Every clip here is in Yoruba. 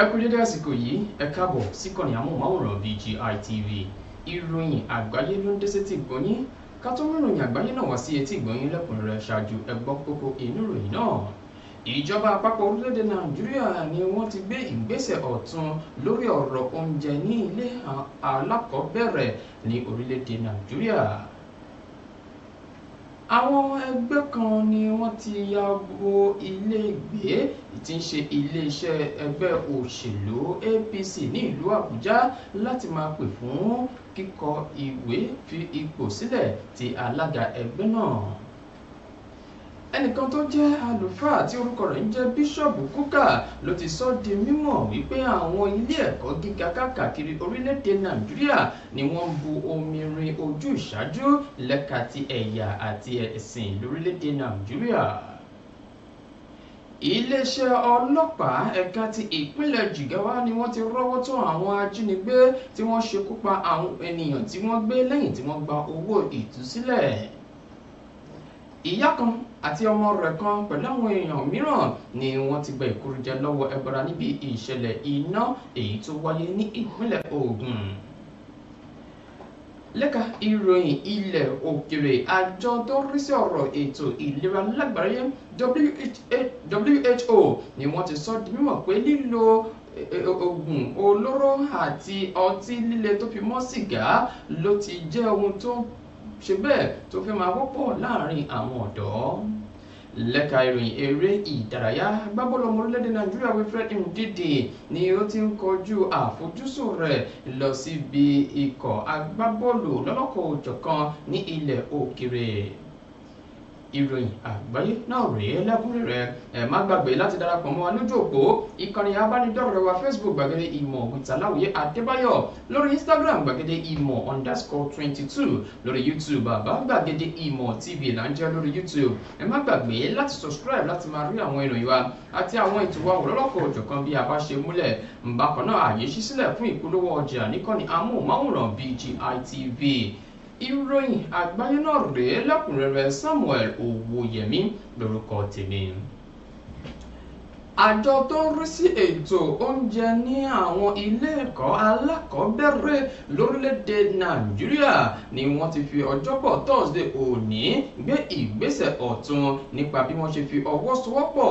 Ẹ kú dédé àsìkò yìí, ẹ káàbọ̀ síkànnì amóhùnmáwòrán BGI TV. Ìròyìn àgbáyé ló ń dé sétí ìgbọ́yín. Ká tó mú ìròyìn àgbáyé náà wá sí etí ìgbọ́yín lẹ́kùnrẹ́rẹ́, ṣáájú ẹ gbọ́ kókó inú ìròyìn náà. Ìjọba àpapọ̀ orílẹ̀-èdè Nàìjíríà ni wọ́n ti gbé ìgbésẹ̀ ọ̀tun lórí ọ̀rọ̀ oúnjẹ ní ilé alákọ̀ọ́bẹ̀rẹ̀ ní orílẹ̀-èdè Nàìjíríà. Àwọn ẹgbẹ́ kan ni wọ́n ti ya bo ilé ìgbé tí ń ṣe iléeṣẹ́ ẹgbẹ́ òṣèlú APC ní ìlú Àbújá láti máa pè fún kíkọ ìwé fi ipò sílẹ̀ ti alága ẹgbẹ́ náà. Ẹnìkan tó jẹ́ àlùfáà tí orúkọ rẹ̀ ń jẹ́ Bíṣọ̀bù Kúkà ló ti sọ di mímọ̀ wípé àwọn ilé ẹ̀kọ́ gíga káàkiri orílẹ̀-èdè Nàìjíríà ni wọ́n ń bu omi rin ojú ìṣáájú lẹ́ka ti ẹ̀yà àti ẹ̀sìn lórílẹ̀-èdè Nàìjíríà. Iléeṣẹ́ ọlọ́pàá ẹ̀ka ti ìpínlẹ̀ Jigawa ni wọ́n ti rọ́wọ́ tó àwọn ajínigbé tí wọ́n ṣekú pa àwọn ènìyàn tí wọ́n gbé lẹ́yìn tí wọ́n gba owó ìtúsílẹ̀. Ìyá kan àti ọmọ rẹ̀ kan pẹ̀lú àwọn èèyàn mìíràn ni wọ́n ti gba ìkúrújẹ lọ́wọ́ ẹbọra níbi ìṣẹ̀lẹ̀ iná èyí tó wáyé ní ìpínlẹ̀ Ògùn. Lẹ́ka ìròyìn ilẹ̀ òkèrè, àjọ tó ń rí sí ọ̀rọ̀ ètò ìlera lágbàáyé WHO ni wọ́n ti sọ di mímọ̀ pé lílo oògùn olóró àti ọtí líle tó fi mọ́ sìgá ló ti jẹ́ ohun tó ṣe bẹ́ẹ̀ tó fẹ́ máa wọ́pọ̀ láàrin àwọn ọ̀dọ́. Lẹ́ka ìròyìn eré ìdárayá, agbábọ́ọ̀lù ọmọ orílẹ̀-èdè Nàìjíríà Wilfred Ndidi ni ó ti ń kojú àfojúsùn rẹ̀ lọ síbi ikọ̀ agbábọ́ọ̀lù lọ́lọ́kan-ò-jọ̀kan ní ilẹ̀ òkèrè. Ìròyìn àgbáyé náà rèé lẹ́kùnrẹ́rẹ́. Ẹ má gbàgbé láti darapọ̀ mọ́ wa lójú òpó ìkànnì abánidọ́rẹ̀ẹ́ wa Facebook Gbàgede Ìmọ̀ with Aláwìyé Adébáyọ̀, lórí Instagram Gbàgede Ìmọ̀ _22, lórí YouTube Bàbá Gbàgede Ìmọ̀ TV là ń jẹ́ lórí YouTube. Ẹ má gbàgbé láti subscribe láti máa rí àwọn ìròyìn wa àti àwọn ètò wa wò lọ́lọ́kan-ò-jọ̀kan bí a bá ṣe múlẹ̀. Bákan náà, àyè ṣí sílẹ̀ fún ìpolówó ọjà níkànnì amóhùnmáwòrán BGI TV. Ìròyìn àgbáyé náà rèé lẹ́kùnrẹ́rẹ́. Samuel Owóyẹmí lórúkọ tèmi. Àjọ tó ń rí sí ètò oúnjẹ ní àwọn ilé ẹ̀kọ́ alákọ̀ọ́bẹ̀rẹ̀ lórílẹ̀‐èdè Nàìjíríà ni wọ́n ti fi ọjọ́bọ̀ Thursday òní gbé ìgbésẹ̀ ọ̀tun nípa bí wọ́n ṣe fi ọwọ́ sowọ́pọ̀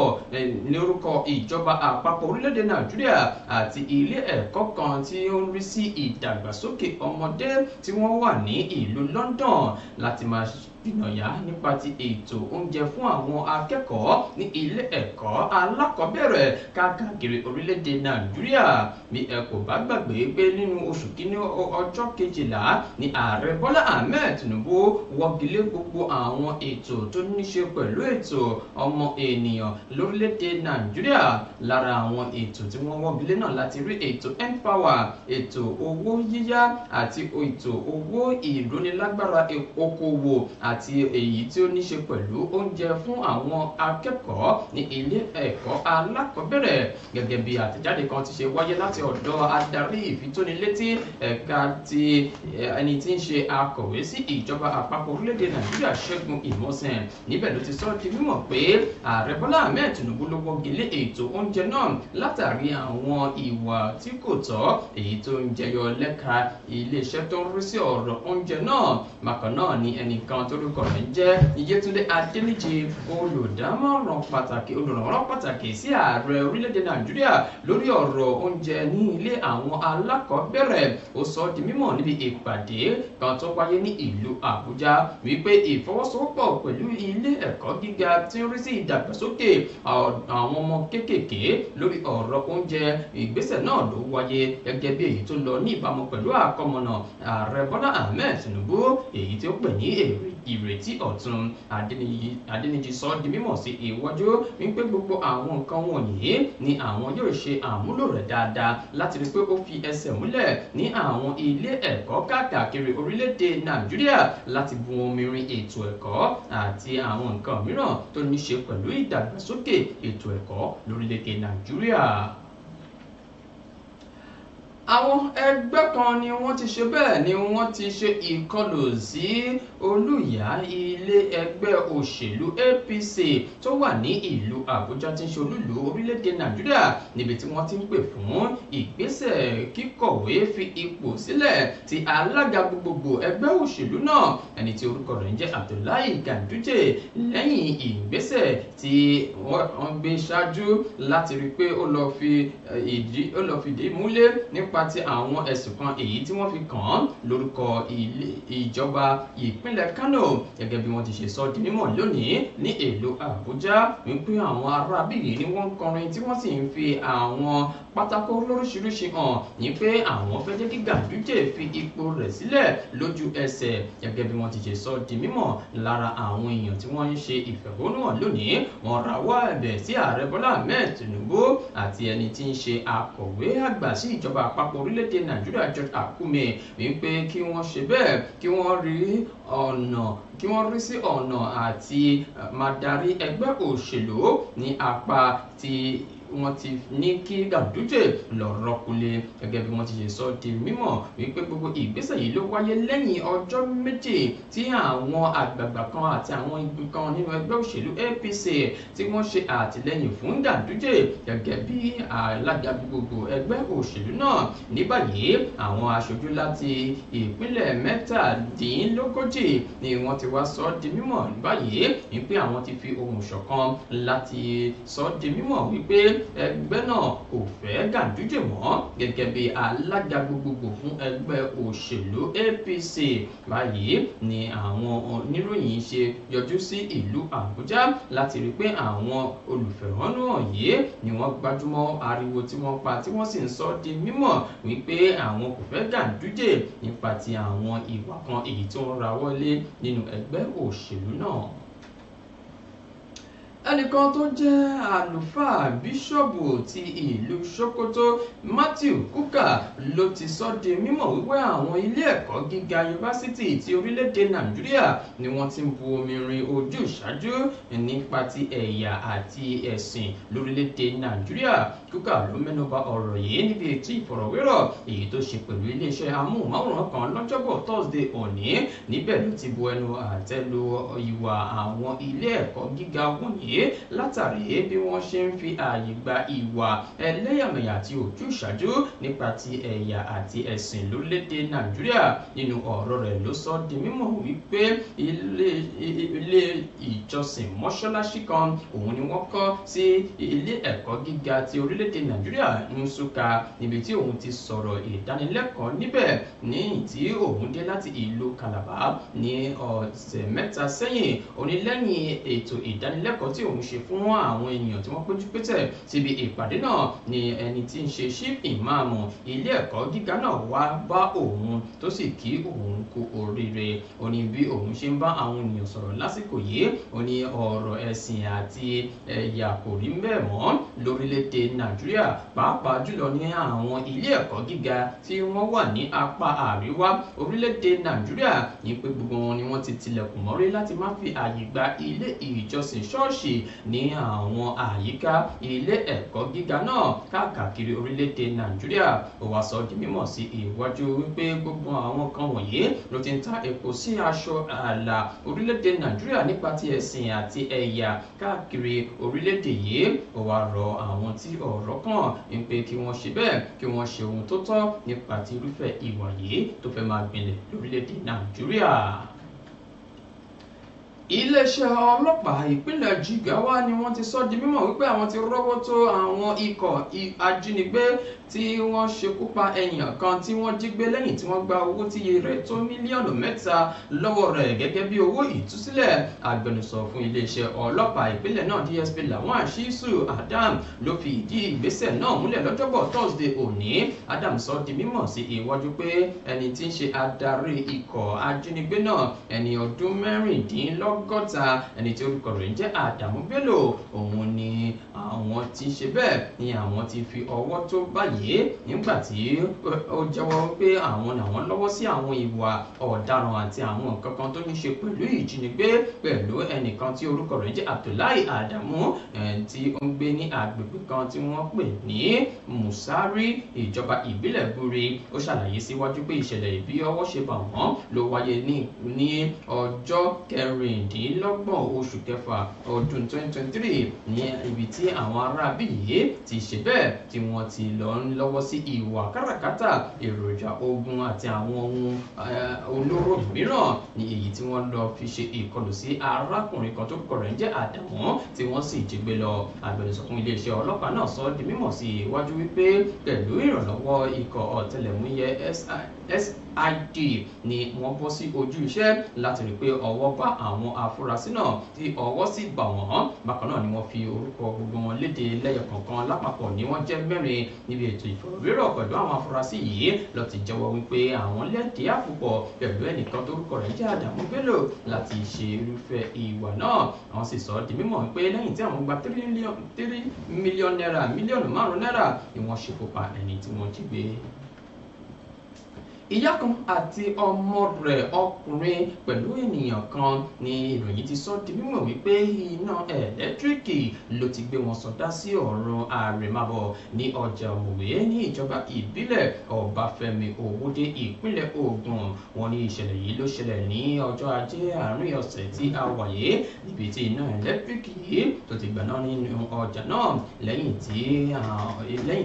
lórúkọ ìjọba àpapọ̀ orílẹ̀‐èdè Nàìjíríà àti ilé ẹ̀kọ́ kan tí ó ń rí sí ìdàgbàsókè ọmọdé tí wọ́n wà ní ìlú London láti máa gbìnàyà nípa ti ètò oúnjẹ fún àwọn akẹ́kọ̀ọ́ ní ilé ẹ̀kọ́ alákọ̀ọ́bẹ̀rẹ̀ káàkiri orílẹ̀-èdè Nàìjíríà. Bí ẹ kò bá gbàgbé pé nínú oṣù kínní ọjọ́ 12 ni ààrẹ Bọ́lá Ahmed Tinubu wọ́gilé gbogbo àwọn ètò tó ní ṣe pẹ̀lú ètò ọmọ ènìyàn lórílẹ̀-èdè Nàìjíríà. Lára àwọn ètò tí wọ́n wọ́gilé náà láti rí ètò N-Power, ètò owó yíyá àti ètò owó ìrónilágbára okòwò àti èyí tí ó ní ṣe pẹ̀lú oúnjẹ fún àwọn akẹ́kọ̀ọ́ ní ilé ẹ̀kọ́ alákọ̀ọ́bẹ̀rẹ̀. Gẹ́gẹ́ bí àtẹ̀jáde kan ti ṣe wáyé láti ọ̀dọ̀ adarí ìfitónilétí ẹ̀ka ti ẹni tí ń ṣe akọ̀wé sí ìjọba àpapọ̀ orílẹ̀-èdè Nàìjíríà Ṣẹ́gun Ìmọ̀sẹ̀, níbẹ̀ ló ti sọ di mímọ̀ pé ààrẹ Bọ́lá Ahmed Tinubu ló wọ́gi lé ètò oúnjẹ náà látàrí àwọn ìwà tí kò tọ́ èyí tó ń jẹyọ lẹ́ka iléeṣẹ́ tó ń rí sí ọ̀rọ̀ oúnjẹ náà. Bákan náà ni ẹnìkan torúkọ rẹ̀ ń jẹ́ Yétúndé Adéníjì, olùdámọ̀ràn pàtàkì olùrànlọ́wọ́ pàtàkì sí ààrẹ orílẹ̀-èdè Nàìjíríà lórí ọ̀rọ̀ oúnjẹ ní ilé àwọn alákọ̀ọ́bẹ̀rẹ̀, ó sọ di mímọ̀ níbi ìpàdé kan tó wáyé ní ìlú Àbújá wípé ìfọwọ́sowọ́pọ̀ pẹ̀lú ilé ẹ̀kọ́ gíga tí ń rí sí ìdàgbàsókè àwọn ọmọ kéékèèké lórí ọ̀rọ̀ oúnjẹ, ìgbésẹ̀ náà ló wáyé gẹ́gẹ́ bí èyí tó lọ ní ìbámu pẹ̀lú àkọmọ̀nà ààrẹ Bọ́lá Ahmed Tinubu èyí tí ó pè ní ìrètí ọ̀tun. Adéníjì sọ di mímọ̀ sí iwájú wípé gbogbo àwọn nǹkan wọ̀nyí ni àwọn yóò ṣe àmúlò rẹ̀ dáadáa láti rí pé ó fi ẹsẹ̀ múlẹ̀ ní àwọn ilé ẹ̀kọ́ káàkiri orílẹ̀-èdè Nàìjíríà láti bu omi rin ètò ẹ̀kọ́ àti àwọn nǹkan mìíràn tó ní ṣe pẹ̀lú ìdàgbàsókè ètò ẹ̀kọ́ lórílẹ̀-èdè Nàìjíríà. Àwọn ẹgbẹ́ kan ni wọ́n ti ṣe bẹ́ẹ̀ ni wọ́n ti ṣe ìkọlù sí olùyà ilé ẹgbẹ́ òṣèlú APC tó wà ní ìlú Àbújá tí ń ṣe olúìlú orílẹ̀-èdè Nàìjíríà, níbi tí wọ́n ti ń pè fún ìgbésẹ̀ kíkọ̀wé fi ipò sílẹ̀ ti alága gbogbogbò ẹgbẹ́ òṣèlú náà, ẹni tí orúkọ rẹ̀ ń jẹ́ Abdullahi Ganduje, lẹ́yìn ìgbésẹ̀ tí wọ́n gbé ṣáájú láti rí pé ó lọ fìdí múlẹ̀ nípa ti àwọn ẹ̀sùn kan èyí tí wọ́n fi kàn án lórúkọ ìjọba ìpínlẹ̀ Kano. Gẹ́gẹ́ bí wọ́n ti ṣe sọ di mímọ̀ lónìí ní ìlú Àbújá wípé àwọn aráabí yìí ni wọ́n ń kọrin tí wọ́n sì ń fi àwọn pátákó lóríṣiríṣi hàn ní pé àwọn fẹ́ jẹ́ kí Ganduje fi ipò rẹ̀ sílẹ̀ lójú ẹsẹ̀. Gẹ́gẹ́ bí wọ́n ti ṣe sọ di mímọ̀, lára àwọn èèyàn tí wọ́n ń ṣe ìfẹ̀hónúhàn lónìí, wọ́n rawọ́ ẹ̀bẹ̀ sí ààrẹ Bọ́lá Ahmed Tinubu àti ẹni tí ń ṣe akọ̀wé àgbà sí ìjọba àpapọ̀ orílẹ̀-èdè Nàìjíríà George Akume wípé kí wọ́n ṣe bẹ́ẹ̀ kí wọ́n rí sí ọ̀nà àti máa darí ẹgbẹ́ òṣèlú ní apá tí wọ́n ti ní kí Ganduje lọ rọ́kulé. Gẹ́gẹ́ bí wọ́n ti ṣe sọ di mímọ̀ wípé gbogbo ìgbésẹ̀ yìí ló wáyé lẹ́yìn ọjọ́ méjì tí àwọn àgbààgbà kan àti àwọn igun kan nínú ẹgbẹ́ òṣèlú APC tí wọ́n ṣe àtìlẹ́yìn fún Ganduje gẹ́gẹ́ bí alága gbogbogbò ẹgbẹ́ òṣèlú náà. Ní báyìí, àwọn aṣojú láti ìpínlẹ̀ 37 ni wọ́n ti wá sọ di mímọ̀ báyìí wípé àwọn ti fi ohùn ṣọ̀kan láti sọ di mímọ̀ wípé ẹgbẹ́ náà kò fẹ́ Ganduje mọ́ gẹ́gẹ́ bí alága gbogbogbò fún ẹgbẹ́ òṣèlú APC. Báyìí ni àwọn oníròyìn ṣe yọjú sí ìlú Àbújá láti rí pé àwọn olùfẹ̀hónúhàn yìí ni wọ́n gbájúmọ́ ariwo tí wọ́n pa tí wọ́n sì ń sọ di mímọ̀ wípé àwọn kò fẹ́ Ganduje nípa ti àwọn ìwà kan èyí tó ń rawọ́ lé nínú ẹgbẹ́ òṣèlú náà. Ẹnìkan tó jẹ́ àlùfáà bíṣọ́ọ̀bù ti ìlú Sokoto, Matthew Kukah, ló ti sọ di mímọ̀ wípé àwọn ilé ẹ̀kọ́ gíga yunifásítì ti orílẹ̀-èdè Nàìjíríà ni wọ́n ti ń bu omi rin ojú ìṣáájú nípa ti ẹ̀yà àti ẹ̀sìn lórílẹ̀-èdè Nàìjíríà. Kukah ló mẹ́nuba ọ̀rọ̀ yìí níbi ètò ìfọ̀rọ̀wérọ̀ èyí tó ṣe pẹ̀lú iléeṣẹ́ amóhùnmáwòrán kan lọ́jọ́bọ̀ Thursday òní. Níbẹ̀ ló ti bu ẹnu àtẹ́ lu ìwà àwọn ilé ẹ̀kọ́ gíga wọ̀nyí látàrí bí wọ́n ṣe ń fi ààyè gba ìwà ẹlẹ́yàmẹ̀yà àti ojúṣàájú nípa ti ẹ̀yà àti ẹ̀sìn lórílẹ̀‐èdè Nàìjíríà. Nínú ọ̀rọ̀ rẹ̀ ló sọ di mímọ̀ wípé ilé ìjọsìn mọ́ṣáláṣí kan òun ni wọ́n kọ́ sí ilé ẹ̀kọ́ gíga ti orílẹ̀‐èdè Nàìjíríà Nsukka, níbi tí òun ti sọ̀rọ̀ ìdánilẹ́kọ̀ọ́ níbẹ̀ ní tí òun dé láti ìlú Calabar ní ọ̀sẹ̀ mẹ́ta sẹ́yìn. Ó ní lẹ́yìn ètò ìdánilẹ́kọ̀ọ́ tí òun ṣe fún àwọn ènìyàn tí wọ́n péjú pésẹ̀ síbi ìpàdé náà ni ẹni tí ń ṣe chief imam ilé ẹ̀kọ́ gíga náà wá bá òun tó sì kí òun kú oríire. Ó ní bí òun ṣe ń bá àwọn ènìyàn sọ̀rọ̀ lásìkò yìí, ó ní ọ̀rọ̀ ẹ̀sìn àti ẹ̀yà kò rí bẹ́ẹ̀ mọ́ lórílẹ̀‐èdè Nàìjíríà, pàápàá jùlọ ní àwọn ilé ẹ̀kọ́ gíga tí wọ́n wà ní apá àríwá orílẹ̀‐èdè Nàìjíríà, ní pé gbogbo wọn ni wọ́n ti tilẹ̀kùn mọ́rí láti má fi àyè gba ilé ìjọsìn ṣọ́ọ̀ṣì ní àwọn àyíká ilé ẹ̀kọ́ gíga náà káàkiri orílẹ̀-èdè Nàìjíríà. Ó wá sọ di mímọ̀ sí ìwájú wípé gbogbo àwọn kan wọ̀nyí ló ti ń ta epo sí aṣọ ààlà orílẹ̀-èdè Nàìjíríà nípa ti ẹ̀sìn àti ẹ̀yà káàkiri orílẹ̀-èdè yìí. Ó wá rọ àwọn tí ọ̀rọ̀ kàn wípé kí wọ́n ṣe bẹ́ẹ̀ kí wọ́n ṣe ohun tó tọ́ nípa ti irúfẹ́ ìwà yìí tó fẹ́ máa gbilẹ̀ lórílẹ̀-èdè Nàìjíríà. Iléeṣẹ́ ọlọ́pàá ìpínlẹ̀ Jigawa ni wọ́n ti sọ di mímọ̀ wípé àwọn ti rọ́wọ́ tó àwọn ikọ̀ ajínigbé tí wọ́n ṣekú pa ènìyàn kan tí wọ́n jí gbé lẹ́yìn tí wọ́n gba owó tí iye rẹ̀ tó mílíọ̀nù 3 lọ́wọ́ rẹ̀ gẹ́gẹ́ bí owó ìtúsílẹ̀. Agbẹnusọ fún iléeṣẹ́ ọlọ́pàá ìpínlẹ̀ náà DSP Lawan Shisu Adam ló fi ìdí ìgbésẹ̀ náà múlẹ̀ lọ́jọ́bọ̀ Thursday òní. Adam sọ di mímọ̀ sí iwájú pé ẹni tí ń ṣe adarí ikọ̀ ajínigbé náà, ẹni ọdún 26 60, ẹni tí orúkọ rẹ̀ ń jẹ́ Àdàmú Bello, òun ni àwọn ti ṣe bẹ́ẹ̀ ni àwọn ti fi ọwọ́ tó báyìí nígbà tí ó jẹ́wọ́ pé àwọn làwọn lọ́wọ́ sí àwọn ìwà ọ̀daràn àti àwọn nǹkan kan tó ní ṣe pẹ̀lú ìjínigbé pẹ̀lú ẹnìkan tí orúkọ rẹ̀ jẹ́ Abdullahi Adamu, tí ó ń gbé ní agbègbè kan tí wọ́n pè ní Musari, ìjọba ìbílẹ̀ Buri. Ó ṣàlàyé síwájú pé ìṣẹ̀lẹ̀ ìbí ọwọ́ ṣe bà wọ́n ló wáyé ní ọjọ́ 26 oṣù kẹfà ọdún 2023 ní ibi tí àwọn aráabí yìí ti ṣe bẹ́ẹ̀ tí wọ́n ti lọ ń lọ́wọ́ sí ìwà káràkátà èròjà ogun àti àwọn ohun olóró mìíràn ní èyí tí wọ́n lọ fi ṣe ìkọlù sí arákùnrin kan tó kọ rẹ̀ ń jẹ́ Àdàmú tí wọ́n sì jí gbé lọ. Agbẹnusọ fún iléeṣẹ́ ọlọ́pàá náà sọ di mímọ̀ sí iwájú wípé pẹ̀lú ìrànlọ́wọ́ ikọ̀ ọ̀tẹlẹ̀múyẹ́ SID ni wọ́n bọ́ sí ojú iṣẹ́ láti rí pé ọwọ́ bá àwọn afurasí náà tí ọwọ́ sì bà wọ́n. Bákan náà ni wọ́n fi orúkọ gbogbo wọn léde lẹ́yọ kọ̀ọ̀kan, lápapọ̀ ni wọ́n jẹ́ 4. Níbi ètò ìfọ̀rọ̀wérọ̀ pẹ̀lú àwọn afurasí yìí ló ti jẹ́wọ́ wípé àwọn lẹ́dìí àpòpọ̀ pẹ̀lú ẹnìkan torúkọ rẹ̀ jẹ́ Àdàmú Bello láti ṣe irúfẹ́ ìwà náà. Àwọn sì sọ di mímọ̀ pé lẹ́yìn tí àwọn gba 3 mílíọ̀nù náírà, mílíọ̀nù 5 náírà ni wọ́n ṣekú pa ẹni tí wọ́n jí gbé. Ìyá kan àti ọmọ rẹ̀ ọkùnrin pẹ̀lú ènìyàn kan ní ìròyìn ti sọ di mímọ̀ wípé iná ẹ̀lẹ́tíríkì ló ti gbé wọn sọdá sí ọ̀run àrèmábọ̀ ní ọjà Òmùwé ní ìjọba ìbílẹ̀ Ọbáfẹ́mi Òwòdé ìpínlẹ̀ Ògùn. Wọ́n ní ìṣẹ̀lẹ̀ yìí ló ṣẹlẹ̀ ní ọjọ́ ajé àárín ọ̀sẹ̀ tí a wà yìí, níbi tí iná ẹ̀lẹ́tíríkì yìí tó ti gbaná nínú ọjà náà lẹ́yìn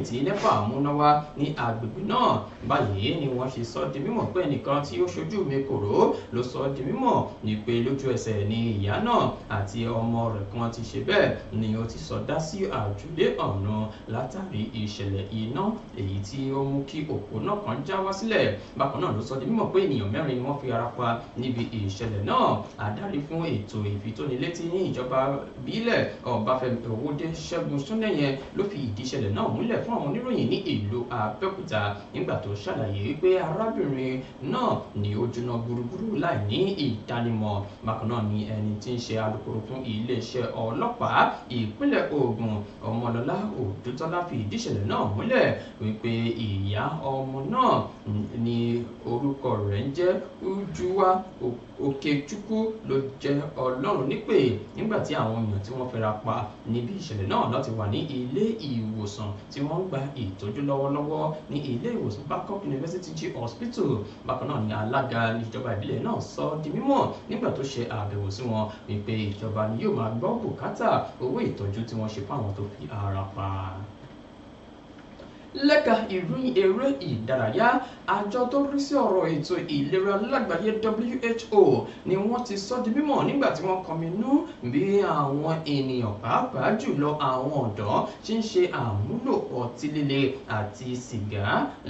tí NEPA múná wá ní agbègbè náà. Báyìí ni wọ́n ṣe sọ di mímọ̀ pé ẹnìkan tí ó ṣojú mi kòró ló sọ di mímọ̀ ní pé lójú ẹsẹ̀ ni ìyá náà àti ọmọ rẹ̀ kan ti ṣe bẹ́ẹ̀ ni ó ti sọdá sí àjùlé ọ̀run látàrí ìṣẹ̀lẹ̀ iná èyí tí ó mú kí òpó náà kan já wá sílẹ̀. Bákan náà ló sọ di mímọ̀ pé ènìyàn 4 ni wọ́n fi ara pa níbi ìṣẹ̀lẹ̀ náà. Adarí fún ètò ìfitónilétí ní ìjọba ìbílẹ̀ Ọbáfẹ́mi Òwòdé Ṣẹ́gun Súnẹ́yẹ ló fi ìdí ìṣẹ̀lẹ̀ náà múlẹ̀ fún àwọn oníròyìn ní ìlú Abẹ́òkúta nígbà tó ṣàlàyé pé arábìnrin náà ni ó jóná gúrúgúrú láì ní ìdánimọ̀. Bákan náà ni ẹni tí ń ṣe alukoro fún iléeṣẹ́ ọlọ́pàá ìpínlẹ̀ Ògùn Ọmọlọ́lá Òdútọ́lá fi ìdí ìṣẹ̀lẹ̀ náà múlẹ̀ wípé ìyá ọmọ náà ni orúkọ rẹ̀ ń jẹ́ Ujuwa Okechukwu ló jẹ́ Ọlọ́run nípè nígbà tí àwọn èèyàn tí wọ́n fẹ́ra pa níbi ìṣẹ̀lẹ̀ náà láti wà ní ilé ìwòsàn tí wọ́n ń gba ìtọ́jú lọ́wọ́lọ́wọ́ ní ilé ìwòsàn Babcock University Teaching Hospital. Bákan náà ni alága ìjọba ìbílẹ̀ náà sọ di mímọ̀ nígbà tó ṣe àbẹ̀wò sí wọn wípé ìjọba ni yóò máa gbọ́ bùkátà owó ìtọ́jú tí wọ́n ṣe fáwọn tó fi ara pa. Lẹ́ka ìròyìn eré ìdárayá, àjọ tó rí sí ọ̀rọ̀ ètò ìlera lágbàáyé WHO ni wọ́n ti sọ di mímọ̀ nígbà tí wọ́n kọminú bí àwọn ènìyàn pàápàá jùlọ àwọn ọ̀dọ́ ṣe ń ṣe àmúlò ọtí líle àti sìgá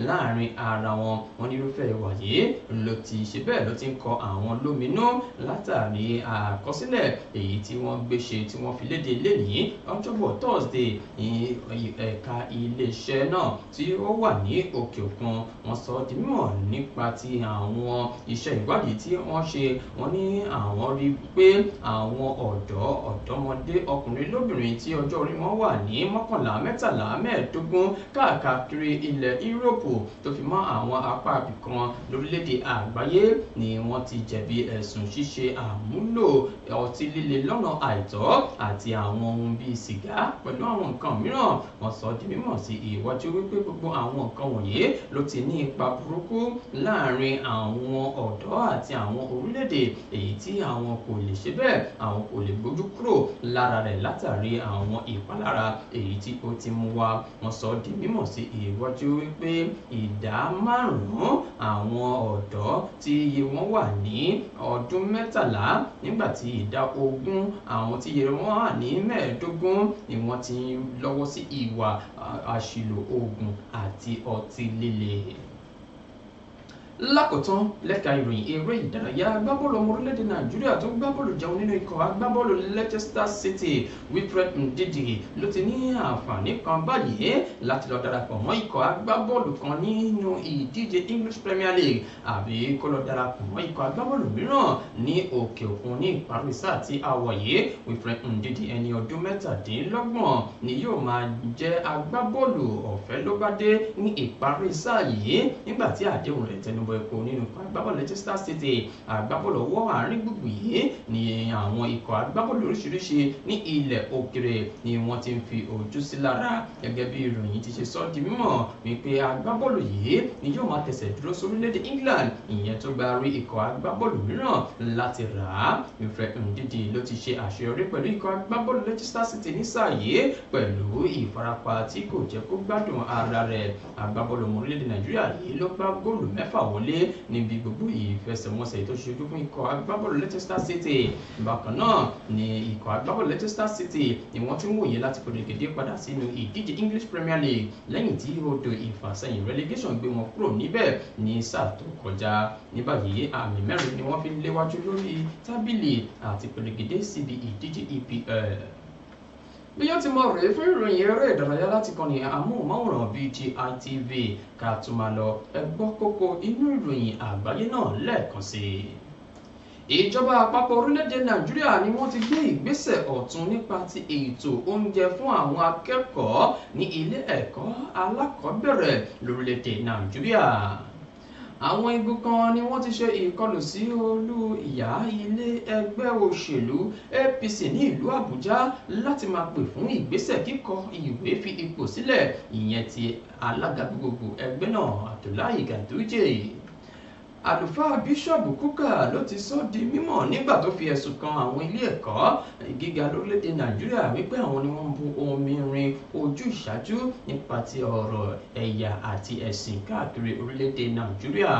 láàrin ara wọn. Wọ́n ní irúfẹ́ ìwà yìí ló ti ṣe bẹ́ẹ̀ ló ti ń kọ àwọn lóminú látàrí àkọsílẹ̀ èyí tí wọ́n gbé ṣe tí wọ́n fi léde lẹ́nìí Ọjọ́bọ̀ Thursday ní ẹ̀ka iléeṣẹ́ náà tí ó wà ní òkè òkun. Wọ́n sọ di mímọ̀ nípa ti àwọn iṣẹ́ ìwádìí tí wọ́n ṣe. Wọ́n ní àwọn rí pé àwọn ọ̀dọ́ ọ̀dọ́mọdé ọkùnrin lóbìnrin tí ọjọ́ orí wọn wà ní 11, 13, 15 káàkiri ilẹ̀ Yúróòpù tó fi mọ́ àwọn apá ibìkan lórílẹ̀‐èdè àgbáyé ni wọ́n ti jẹ̀bi ẹ̀sùn ṣíṣe àmúlò ọtí líle lọ́nà àìtọ́ àti àwọn ohun bíi sìgá pẹ̀lú àwọn nǹkan mìíràn. Wọ́n sọ di mímọ̀ sí ìwájú wípé gbogbo àwọn nǹkan wọ̀nyí ló ti ní ipa burúkú láàrin àwọn ọ̀dọ́ àti àwọn orílẹ̀-èdè èyí tí àwọn kò lè ṣe bẹ́ẹ̀, àwọn kò lè gbójú kúrò lára rẹ̀ látàrí àwọn ìpalára èyí tí ó ti mú wá. Wọ́n sọ di mímọ̀ sí ìwájú wípé ìdá 5 àwọn ọ̀dọ́ tí iye wọn wà ní ọdún 13 nígbà tí ìdá 20 àwọn tí iye wọn wà ní 15 ni wọ́n ti lọ́wọ́ sí ìwà àṣìlò oògùn àti ọtí líle. Lákòótán lẹ́ka ìròyìn eré ìdárayá, agbábọ́ọ̀lù ọmọ orílẹ̀-èdè Nàìjíríà tó gbá bọ́ọ̀lù jẹun nínú ikọ̀ agbábọ́ọ̀lù Leicester City Wilfred Ndidi ló ti ní àǹfààní kan báyìí láti lọ darapọ̀ mọ́ ikọ̀ agbábọ́ọ̀lù kan nínú ìdíje English Premier League àbí kó lọ darapọ̀ mọ́ ikọ̀ agbábọ́ọ̀lù mìíràn ní òkè òkun ní ìparí sáà tí a wọ̀ yìí. Wilfred Ndidi ẹni ọdún 27 ni yóò máa jẹ́ agbábọ́ọ̀lù ọ̀fẹ́ ló bá dé ní ìparí sáà yìí nígbà tí àdéhùn rẹ̀ tẹnubọ̀ epo nínú ikọ̀ agbábọ́ọ̀lù Leicester City. Agbábọ́ọ̀lù ọwọ́ àárín gbùngbùn yìí ni àwọn ikọ̀ agbábọ́ọ̀lù oríṣiríṣi ní ilẹ̀ òkèrè ni wọ́n ti ń fi ojú sí lára. Gẹ́gẹ́ bí ìròyìn ti ṣe sọ di mímọ̀ wípé agbábọ́ọ̀lù yìí ni yóò máa tẹ̀sẹ̀ dúró sórílẹ̀-èdè England, ìyẹn tó gba rí ikọ̀ agbábọ́ọ̀lù mìíràn láti rà á. Wilfred Ndidi ló ti ṣe àṣeyọrí pẹ̀lú ikọ̀ agbábọ́ọ̀lù Leicester City ní sáà yìí pẹ̀lú ìfarapa tí kò jẹ́ kó gbádùn ara rẹ̀. Agbábọ́ọ̀lù ọmọ orílẹ̀-èdè Nàìjíríà yìí ló gbá góòlù 6 wọlé níbi gbogbo ìfẹsẹ̀wọnsẹ̀ tó ṣojú fún ikọ̀ agbábọ́ọ̀lù Leicester City. Bákan náà ni ikọ̀ agbábọ́ọ̀lù Leicester City ni wọ́n ti ń wòye láti pèrègèdè padà sínú ìdíje English Premier League lẹ́yìn tí odò ìfàsẹ́yìn relegation gbé wọn kúrò níbẹ̀ ní sáà tó kọjá. Ní báyìí àmì 4 ni wọ́n fi léwájú lórí tábìlì àti pèrègèdè síbi ìdíje EPL. Bí yóò ti mọ rèé fún ìròyìn eré ìdárayá láti kọ́ni amóhùnmáwòrán BGI TV. Ká tún máa lọ ẹ gbọ́ kókó inú ìròyìn àgbáyé náà lẹ́ẹ̀kan sí i. Ìjọba àpapọ̀ orílẹ̀-èdè Nàìjíríà ni wọ́n ti gbé ìgbésẹ̀ ọ̀tun nípa ti ètò oúnjẹ fún àwọn akẹ́kọ̀ọ́ ní ilé ẹ̀kọ́ alákọ̀ọ́bẹ̀rẹ̀ lórílẹ̀-èdè Nàìjíríà. Àwọn igun kan ni wọ́n ti ṣe ìkọlù sí olú ìyá ilé ẹgbẹ́ òṣèlú APC ní ìlú Àbújá láti máa pè fún ìgbésẹ̀ kíkọ ìwé fi ipò sílẹ̀, ìyẹn ti alága gbogbogbò ẹgbẹ́ náà Abdullahi Ganduje. Àlùfáà Bíṣọ̀bù Kúkà ló ti sọ di mímọ̀ nígbà tó fi ẹ̀sùn kan àwọn ilé ẹ̀kọ́ gíga lórílẹ̀‐èdè Nàìjíríà wípé àwọn ni wọ́n ń bu omi rin ojú ìṣáájú nípa ti ọ̀rọ̀ ẹ̀yà àti ẹ̀sìn káàkiri orílẹ̀‐èdè Nàìjíríà.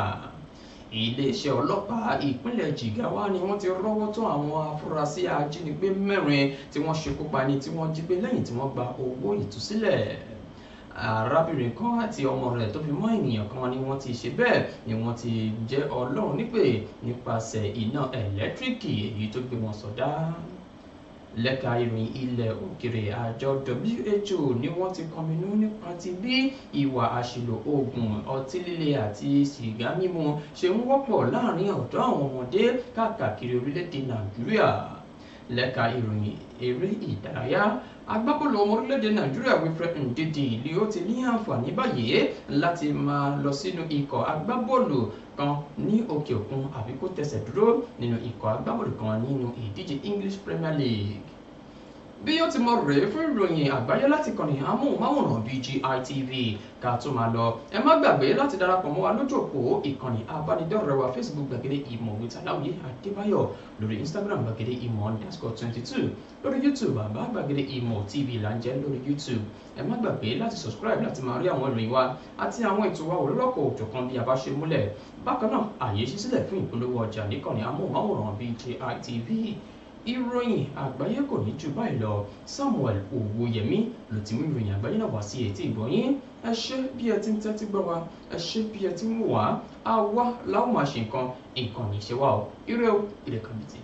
Iléeṣẹ́ ọlọ́pàá ìpínlẹ̀ Jigawa ni wọ́n ti rọ́wọ́ tó àwọn afurasí ajínigbé 4 tí wọ́n ṣekú pani tí wọ́n jí gbé lẹ́yìn tí wọ́n gba owó ìtúsílẹ̀. Arábìnrin kan àti ọmọ rẹ̀ tó fi mọ́ ènìyàn kan ni wọ́n ti ṣe bẹ́ẹ̀ ni wọ́n ti jẹ́ Ọlọ́run nípè nípasẹ̀ iná ẹ̀lẹ́tíríkì èyí tó gbé wọn sọdá. Lẹ́ka ìròyìn ilẹ̀ òkèrè, àjọ WHO ni wọ́n ti kọminú nípa ti bí ìwà àṣìlò oògùn ọtí líle àti sìgá mímu ṣe ń wọ́pọ̀ láàrin ọ̀dọ́ àwọn ọmọdé káàkiri orílẹ̀-èdè Nàìjíríà. Lẹ́ka ìròyìn eré ìdárayá, agbábọ́ọ̀lù ọmọ orílẹ̀-èdè Nàìjíríà Wilfred Ndidi ni ó ti ní àǹfààní báyìí láti máa lọ sínú ikọ̀ agbábọ́ọ̀lù kan ní òkè òkun àbí kó tẹsẹ̀ dúró nínú ikọ̀ agbábọ́ọ̀lù kan nínú ìdíje English Premier League. Bí yóò ti mọ rèé fún ìròyìn àgbáyé láti kọ́ni amóhùnmáwòrán BGI TV. Ká tó máa lọ, ẹ má gbàgbé láti darapọ̀ mọ́ wa lójú òpó ìkànnì abánidọ́rẹ̀ẹ́ wa Facebook Gbàgede Ìmọ̀ with Aláwìyé Adébáyọ̀, lórí Instagram Gbàgede Ìmọ̀ _22, lórí YouTube Bàbá Gbàgede Ìmọ̀ TV là ń jẹ́ lórí YouTube. Ẹ má gbàgbé láti subscribe láti máa rí àwọn ìròyìn wa àti àwọn ètò wa òrólọ́kọ̀ òjọ̀kan bí a bá ṣe múlẹ̀. Bákan náà, àyè ṣí sílẹ̀ fún ìpolówó ọjà níkànnì amóhùnmáwòrán BGI TV. Ìròyìn àgbáyé kò ní jù báyìí lọ. Samuel Owóyẹmí ló ti mú ìròyìn àgbáyé náà wá sí etí ìgbọ̀nyín. Ẹ ṣé bí ẹ ti ń tẹ́tí gbọ́ wa, ẹ ṣé bí ẹ ti ń wò wá. Àwa la ó máa ṣe nǹkan, nǹkan ní í ṣe wá o. Ire o, ire kàbìtì.